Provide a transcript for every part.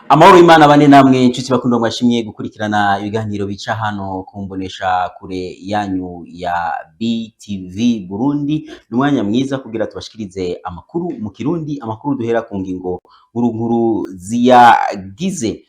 Amahoro y'Imana bane namwe inshuti bakundwa, mwashimye gukurikirana ibiganiro bica hano kumbonesha kure yanyu ya BTV Burundi. Ni umwanya mwiza kugira tubashikirize amakuru mu Kirundi, amakuru duhera ku ngingo nkuru nkuru ziyagize: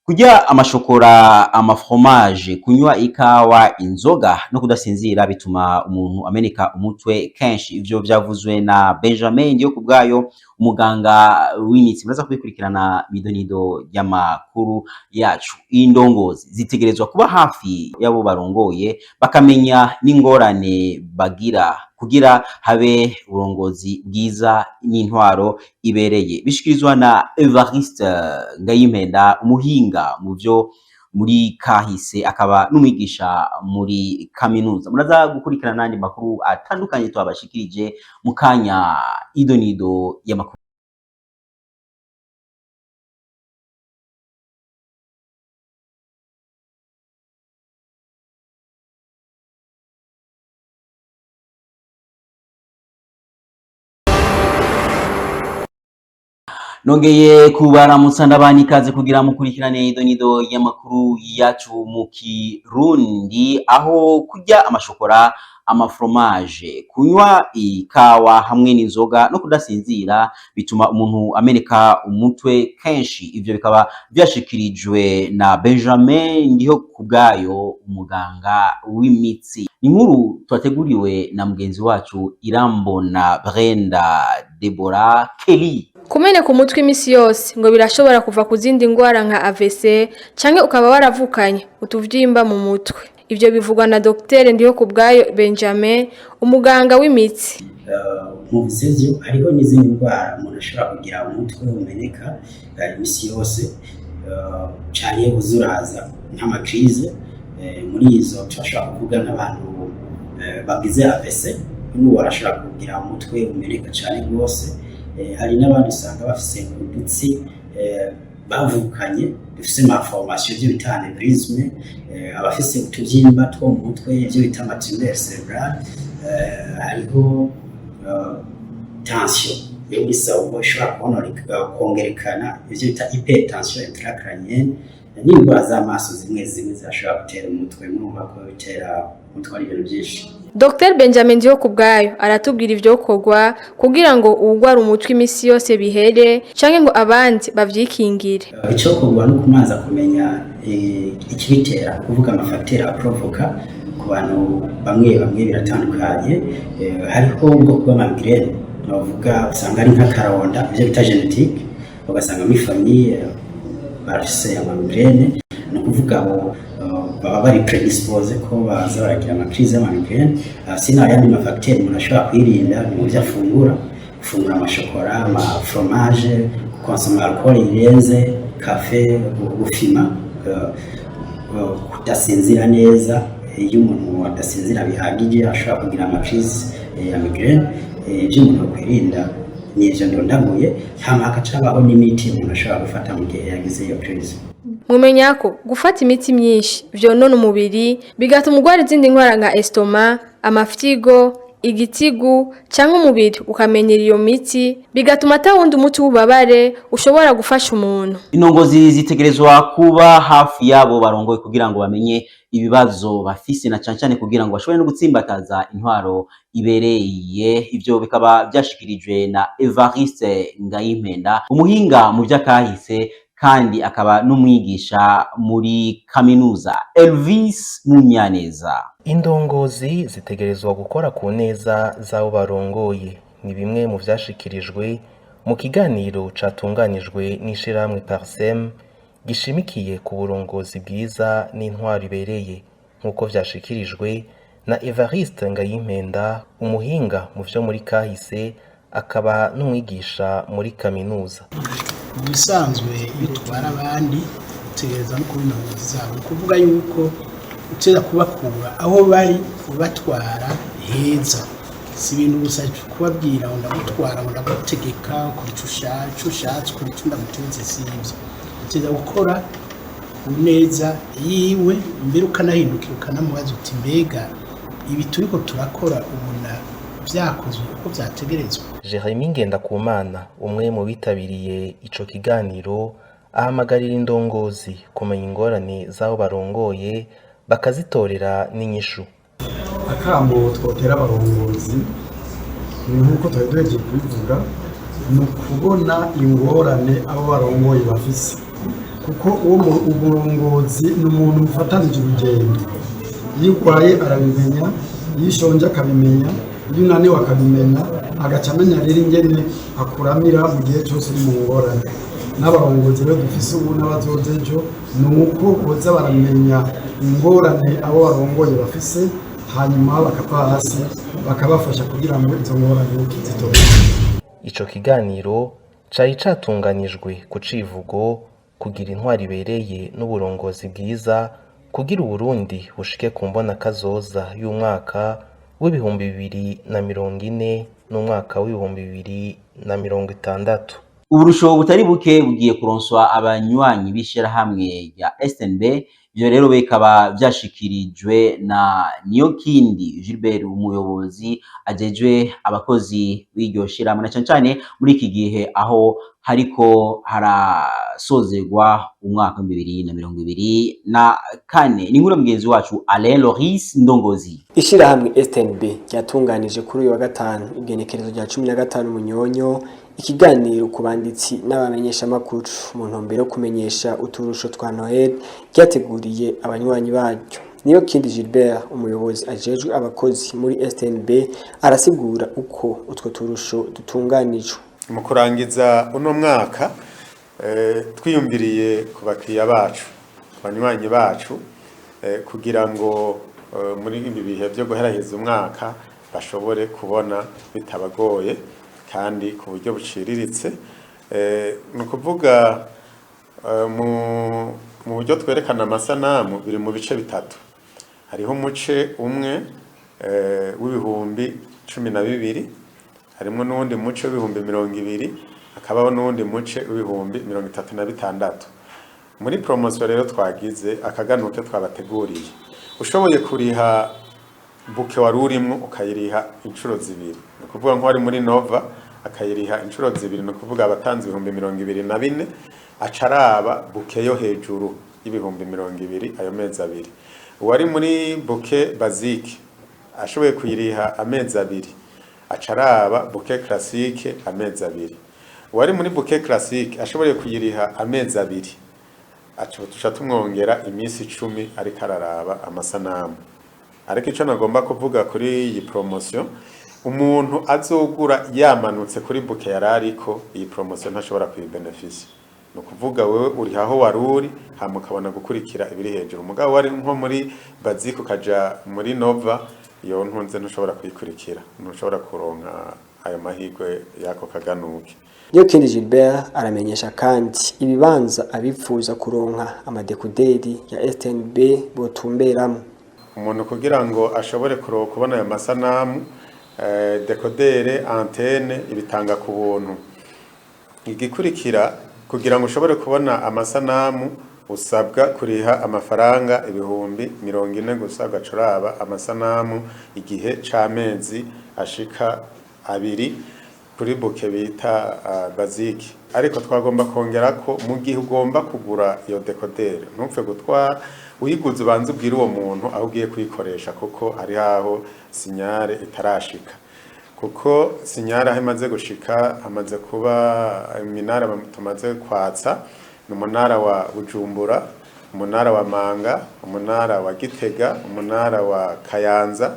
kurya amashokora, amafromage, kunywa ikawa, inzoga no kudasinzira bituma umuntu ameneka umutwe kenshi. Ivyo vyavuzwe na Benjamin Ndiyo kubwayo, umuganga w'imitsi. Muraza kubikurikirana midonido y'amakuru yacu. Indongozi zitegerezwa kuba hafi y'abo barongoye, bakamenya n'ingorane bagira kugira habe uburongozi bwiza n'intwaro ibereye. Bishikirizwa na Evariste Ngayimpenda, umuhinga mu vyo muri kahise, akaba n'umwigisha muri kaminuza. Muraza gukurikirana n'andi makuru atandukanye twabashikirije mu kanya, idonido y'amakuru. Nongeye kubaramutsa, ndabana ikaze kugira mukurikirane idonido y'amakuru yacu mu Kirundi, aho kurya amashokora, amafromage, kunywa ikawa hamwe n'inzoga no kudasinzira bituma umuntu ameneka umutwe kenshi. Ivyo bikaba vyashikirijwe na Benjamin Ndiho kubwayo, umuganga w'imitsi. Inkuru twateguriwe na mugenzi wacu Irambona Brenda Deborah Kelly. Kumeneka umutwe imisi yose ngo birashobora kuva ku zindi ngwara nka AVC, canke ukaba waravukanye utuvyimba mu mutwe. Ivyo bivugwa na Dr Ndihokubwayo Benjamin, umuganga w'imitsi. Mu bisezyo hariho n'izindi ndwara umuntu ashobora kugira umutwe umeneka imisi yose canke uzuraza nk'ama crises. Muri izo turashobora kuvuga nk'abantu bagize AVC, n'ubu barashobora kugira umutwe umeneka cane rwose. Hari n'abandi usanga bafise udutsi bavukanye dufise malformation, ivyo bita anévrisme, abafise utuvyimba two mu mutwe, ivyo bita ama tumeurs cérébrales. Hariho tension yo muri cerveau ishobora kongerekana, ivyo bita hypertension intracrânienne, n'indwara z'amaso zimwe zimwe zirashobora gutera umutwe. Murumva ko bitera umutwe ari ibintu byinshi. Dr Benjamin Ndihokubwayo aratubwira ivyokorwa kugira ngo uwugwara umutwe imisi yose bihere, canke ngo abandi bavyikingire. Icokorwa no kumanza kumenya ikibitera, kuvuga ama facteurs a provoqua. Ku bantu bamwe bamwe biratandukanye. Hariho ubwoko bw'ama migraines bavuga usanga ari nk'akaronda, ivyo bita génétique, ugasanga muri famille barafise ama migraines, ni ukuvuga abo baba bari prédisposés ko baza baragira ama crises y'ama migraines. Sino ayandi ma facteurs umuntu ashobora kwirinda ni mu vyo afungura: gufungura amashokora, ama fromage, gukonsoma alcool irenze, café, gufima, kudasinzira neza. Iyo umuntu adasinzira bihagije ashobora kugira ama crises ya migraine. Ivyo umuntu akwirinda ni ivyo ndondaguye, hama hagaca n'imiti umuntu ashobora gufata mu gihe yagize iyo crise. Mumenya ko gufata imiti myinshi vyonona umubiri, bigatuma ugwara izindi ndwara nka estomac, amafyigo, igitigu, canke umubiri ukamenyera iyo miti, bigatuma atawundi umuti w'ububabare ushobora gufasha umuntu. Indongozi zitegerezwa kuba hafi yabo barongoye kugira ngo bamenye ibibazo bafise, na cane cane kugira ngo bashobore no gutsimbataza intwaro ibereye. Ivyo bikaba vyashikirijwe na Evariste Ngayimpenda, umuhinga mu vy'akahise kandi akaba n'umwigisha muri kaminuza. Elvis Munyaneza. Indongozi zitegerezwa gukora ku neza z'abo barongoye, ni bimwe mu vyashikirijwe mu kiganiro catunganijwe n'ishirahamwe Parsem gishimikiye ku burongozi bwiza n'intwaro ibereye, nk'uko vyashikirijwe na Evariste Ngayimpenda, umuhinga mu vyo muri kahise akaba n'umwigisha muri kaminuza. Mu bisanzwe iyo utwara abandi utegereza no kuba indongozi zabo, ni ukuvuga yuko uteza kubakura aho bari ubatwara heza. Si ibintu gusa kubabwira ngo ndagutwara, ngo ndagutegeka, ukora ico ushatse, ukora ico ndagutegetse, si ivyo. Uteza gukora ku neza yiwe, mbere ukanahindukira ukanamubaza uti: "Mbega ibi turiko turakora ubona vyakozwe uko vyategerezwa?" Jeremy Ngendakumana, umwe mu bitabiriye ico kiganiro, Ahamagarira indongozi kumenya ingorane z'abo barongoye, bakazitorera n'inyishu. Akamo twotera abarongozi ni nk'uko twari duhejeje kubivuga, ni ukubona ingorane abo barongoye bafise, kuko uwo umurongozi ni umuntu mufatanije urugendo. Iyo urwaye arabimenya, iyo ushonje akabimenya, iyo unaniwe akabimenya, agaca amenya rero ingene akuramira mu gihe cyose uri mu ngorane. N'abarongozi rero dufise ubu n'abazoza ejo, ni uko boza baramenya ingorane abo barongoye bafise, hanyuma bakava hasi bakabafasha kugira ngo izo ngorane zitore. Ico kiganiro cari catunganijwe ku civugo "Kugira intwaro ibereye n'uburongozi bwiza kugira Uburundi bushike ku mbonakazoza y'umwaka w'2040 n'umwaka w'2060". Uburusho butari buke bugiye kuronswa abanywanyi b'ishirahamwe rya SNB. Ivyo rero bikaba vyashikirijwe na Niyokindi Gilbert, umuyobozi ajejwe abakozi b'iryo shirahamwe, na cane cane muri iki gihe aho hariko harasozerwa umwaka w'2024. Ni inkuru mugenzi wacu Alain Loris Ndongozi. Ishirahamwe STNB ryatunganije kuri uyu wa gatanu, igenekerezo rya 15 Munyonyo, ikiganiro ku banditsi n'abamenyeshamakuru mu ntumbero yo kumenyesha uturusho twa Noel ryateguriye abanywanyi baryo. Niyo Kindi Gilbert, umuyobozi ajejwe abakozi muri STNB, arasigura uko utwo turusho dutunganijwe. Mu kurangiza uno mwaka, twiyumviriye ku bakiriya bacu, ku banywanyi bacu, kugira ngo muri ibi bihe byo guheraheza umwaka bashobore kubona bitabagoye kandi ku buryo buciriritse. Ni ukuvuga mu buryo twerekana amasanamu biri mu bice bitatu. Hariho umuce umwe w'12,000, harimo n'uwundi muce w'20,000, hakabaho n'uwundi muce w'36,000. Muri promotion rero twagize akaganuke twabateguriye: ushoboye kuriha bouquet wari urimwo ukayiriha inshuro zibiri, ni ukuvuga nk'uwari muri Nova akayiriha inshuro zibiri, ni ukuvuga abatanze 24,000, aca araba bouquet yo hejuru y'20,000 ayo mezi abiri. Uwari muri bouquet basique ashoboye kuyiriha amezi abiri, aca araba bouquet classique amezi abiri. Uwari muri bouquet classique ashoboye kuyiriha amezi abiri, aca tuca tumwongera iminsi 10 ariko araraba amasanamu. Ariko ico nagomba kuvuga kuri iyi promotion, umuntu azogura yamanutse kuri bouquet yari ariko, iyi promotion ntashobora kuyibenefisa. Ni ukuvuga wewe uri aho wari uri, hama ukabona gukurikira ibiri hejuru. Mugabo wari nko muri basique ukaja muri Nova, iyo ntunze ntushobora kuyikurikira, ntushobora kuronka ayo mahirwe y'ako kaganuke. Niyokindi Gilbert aramenyesha kandi ibibanza abifuza kuronka amadekuderi ya STNB botumberamo. Umuntu kugira ngo ashobore kubona ayo masanamu, décodeur, antenne ibitanga ku buntu. Igikurikira, kugira ngo ushobore kubona amasanamu, usabwa kuriha amafaranga 40,000 gusa, ugaca uraba amasanamu igihe c'amezi ashika abiri kuri bouquet bita basique. Ariko twagomba kongera ko mu gihe ugomba kugura iyo décodeur, ntupfe gutwara uyiguze, ubanze ubwire uwo muntu aho ugiye kuyikoresha, kuko hari aho signal itarashika. Kuko signal aho imaze gushika, hamaze kuba iminara tumaze kwatsa, ni umunara wa Bujumbura, umunara wa Manga, umunara wa Gitega, umunara wa Kayanza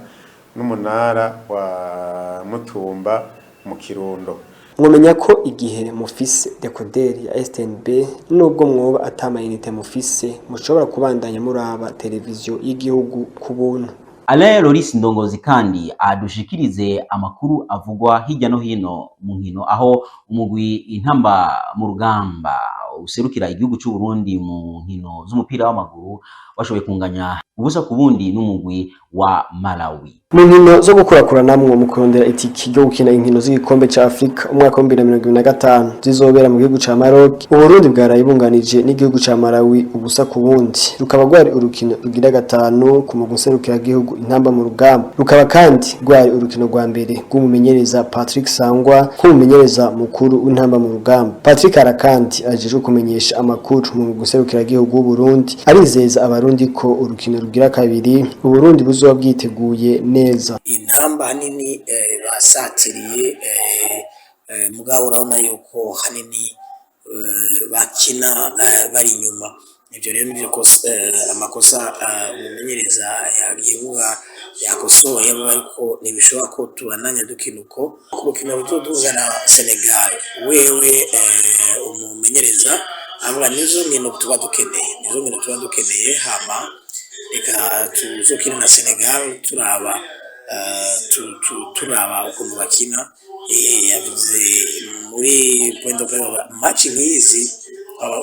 n'umunara wa Mutumba mu Kirundo. Mwomenya ko igihe mufise décodeur ya STNB, nubwo mwoba ata ama unités mufise, mushobora kubandanya muraba televiziyo y'igihugu ku buntu. Alain Loris Ndongozi kandi adushikirize amakuru avugwa hirya no hino mu nkino, aho umugwi Intamba mu Rugamba userukira igihugu cy'u Burundi mu nkino z'umupira w'amaguru washoboye kunganya 0-0 n'umugwi wa Malawi. Mu nkino zo gukurakuranamwo mu kurondera itiki ryo gukina inkino z'igikombe ca Afrika umwaka wa 2025 zizobera mu gihugu ca Maroc, Uburundi bwaraye bunganije n'igihugu ca Malawi 0-0. Rukaba rwari urukino rugira gatanu ku mugwi nserukiragihugu Intamba mu Rugamba, rukaba kandi rwari urukino rwa mbere rw'umumenyereza Patrick Sangwa nk'umumenyereza mukuru w'Intamba mu Rugamba. Patrick Arakandi ajejwe kumenyesha amakuru mu mugwi nserukiragihugu w'Uburundi arizeza Abarundi ko urukino rugira kabiri Uburundi buzoba bwiteguye neza. Intamba hanini basatiriye, mugabo urabona yuko hanini bakina bari inyuma. Ivyo rero nivyo amakosa umumenyereza yagiye yakosoye, ariko ntibishoboka ko tubandanya dukina uko. Ku rukino ruzoduhuza na Senegal, wewe umumenyereza avuga nizo nkino tuba dukeneye, nizo nkino tuba dukeneye. Hama reka tuzokina na Senegal, turaba turaba ukuntu bakina. Yavuze muri point of match nk'izi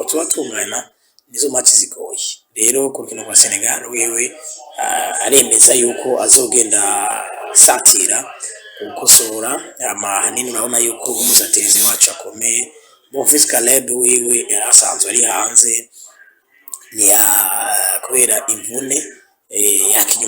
tuba tungana, nizo match zigoye. Rero ku rukino rwa Senegal, wewe aremeza yuko azogenda satira gukosora. Ama hanini urabona yuko nk'umusatirizi wacu akomeye, Bonfils Caleb, wewe yari asanzwe ari hanze niya kubera imvune, yakinye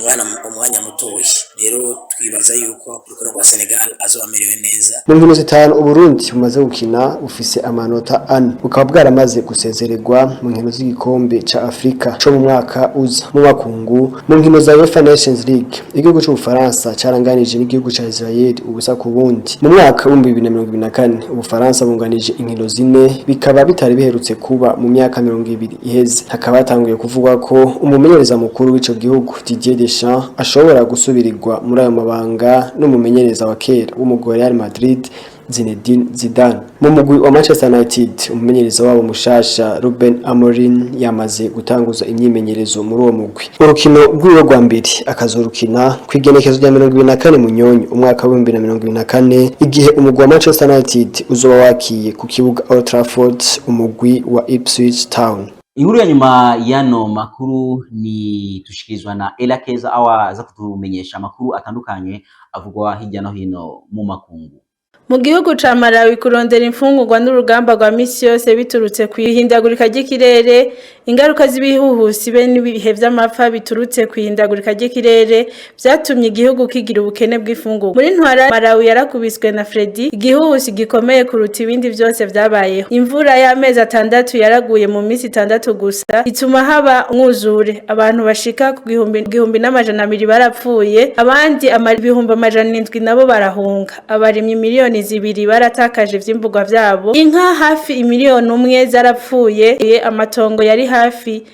umwanya mutoyi. Rero twibaza yuko urukino rwa Senegal azoba amerewe neza. Mu nkino zitanu Uburundi bumaze gukina, bufise amanota 4, bukaba bwaramaze gusezererwa mu nkino z'igikombe ca Afrika co mu mwaka uza. Mu makungu, mu nkino za UEFA Nations League, igihugu c'Ubufaransa caranganije n'igihugu ca Israel 0-0. Mu mwaka wa 2024 Ubufaransa bunganije inkino zine, bikaba bitari biherutse kuba mu myaka 20 iheze. Hakaba hatanguye kuvugwa ko umumenyereza mukuru w'ico gihugu Didier Deschamps ashobora gusubirirwa muri ayo mabanga n'umumenyereza wa kera w'umugwi wa Real Madrid, Zinedine Zidane. Mu mugwi wa Manchester United, umumenyereza wabo mushasha Ruben Amorim yamaze gutanguza imyimenyerezo muri uwo mugwi. Urukino rw'iwe rwa mbere akazorukina kw'igenekezo rya 24 Munyonyo umwaka wa 2024, igihe umugwi wa Manchester United uzoba wakiye ku kibuga Old Trafford umugwi wa Ipswich Town. Inkuru ya nyuma y'ano makuru ni tushikirizwa na Ela Keza, awa aza kutumenyesha amakuru atandukanye avugwa hirya no hino mu makungu. Mu gihugu ca Malawi, kurondera imfungurwa n'urugamba rwa misi yose biturutse kw'ihindagurika ry'ikirere. Ingaruka z'ibihuhusi be n'ibihe vy'amapfa biturutse kw'ihindagurika ry'ikirere vyatumye igihugu kigira ubukene bw'imfungurwa. Muri ntwara, Malawi yarakubiswe na Freddy, igihuhusi gikomeye kuruta ibindi vyose vyabayeho. Imvura y'amezi 6 yaraguye mu misi 6 gusa, ituma haba umwuzure. Abantu bashika ku 1200 barapfuye, abandi 700,000 nabo barahunga. Abarimyi 2 miliyoni baratakaje ivyimburwa vyabo, inka hafi 1 miliyoni zarapfuye, amatongo yari hafi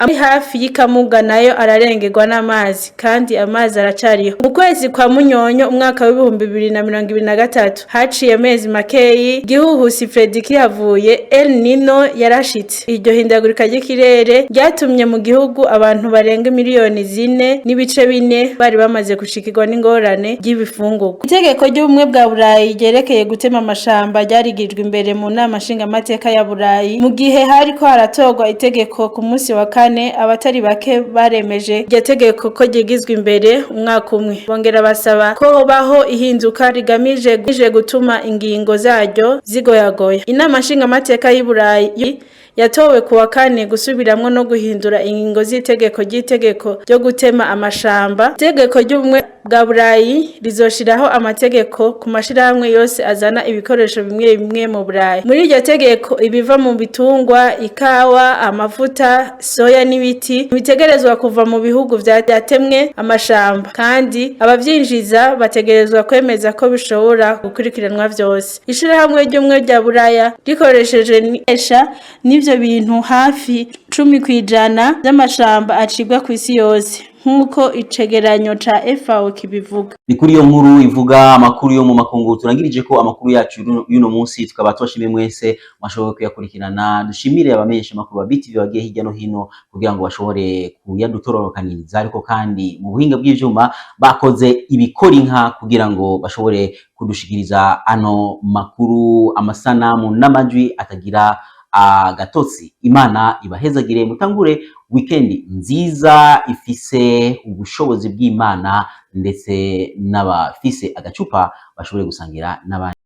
y'ikamuga nayo ararengerwa n'amazi, kandi amazi aracariho. Mu kwezi kwa Munyonyo umwaka wa 2023, haciye amezi makeyi igihuhusi Freddy kihavuye, El Nino yarashitse. Iryo hindagurika ry'ikirere ryatumye mu gihugu abantu barenga 4.4 miliyoni bari bamaze gushikirwa n'ingorane ry'ibifungurwa. Itegeko ry'Ubumwe bwa Burayi ryerekeye gutema amashamba ryarigijwe imbere mu nama nshingamateka ya Burayi mu gihe hariko haratorwa itegeko ku munsi wa kane. Abatari bake baremeje iryo tegeko ko ryigizwe imbere umwaka umwe, bongera basaba ko hobaho ihinduka rigamije gutuma ingingo zaryo zigoyagoya. Inama nshingamateka y'i Burayi yatowe kuwa kane gusubiramwo no guhindura ingingo z'itegeko ry'itegeko ryo gutema amashamba. Itegeko ry'Ubumwe bwa Burayi rizoshiraho amategeko ku mashirahamwe yose azana ibikoresho bimwe bimwe mu Burayi. Muri iryo tegeko, ibiva mu bitungwa, ikawa, amavuta, soya n'ibiti bitegerezwa kuva mu bihugu vyatemwe amashamba, kandi abavyinjiza bategerezwa kwemeza ko bishobora gukurikiranwa vyose. Ishirahamwe ry'Ubumwe rya Buraya rikoresheje nesha n'ivyo bintu hafi 10% vy'amashamba acibwa kw'isi yose, nk'uko icegeranyo ca FAO kibivuga. Ni kuri iyo nkuru ivuga amakuru yo mu makungu turangirije ko amakuru yacu y'uno munsi. Tukaba tubashimiye mwese mwashoboye kuyakurikirana. Dushimire abamenyesha amakuru ba BTV bagiye hirya no hino kugira ngo bashobore kuyadutororokaniriza, ariko kandi mu buhinga bw'ivyuma bakoze ibikora inka kugira ngo bashobore kudushikiriza ano makuru, amasanamu n'amajwi atagira. Agatotsi. Imana ibahezagire, mutangure weekend nziza ifise ubushobozi bw'Imana, ndetse n'abafise agacupa bashobore gusangira n'abandi.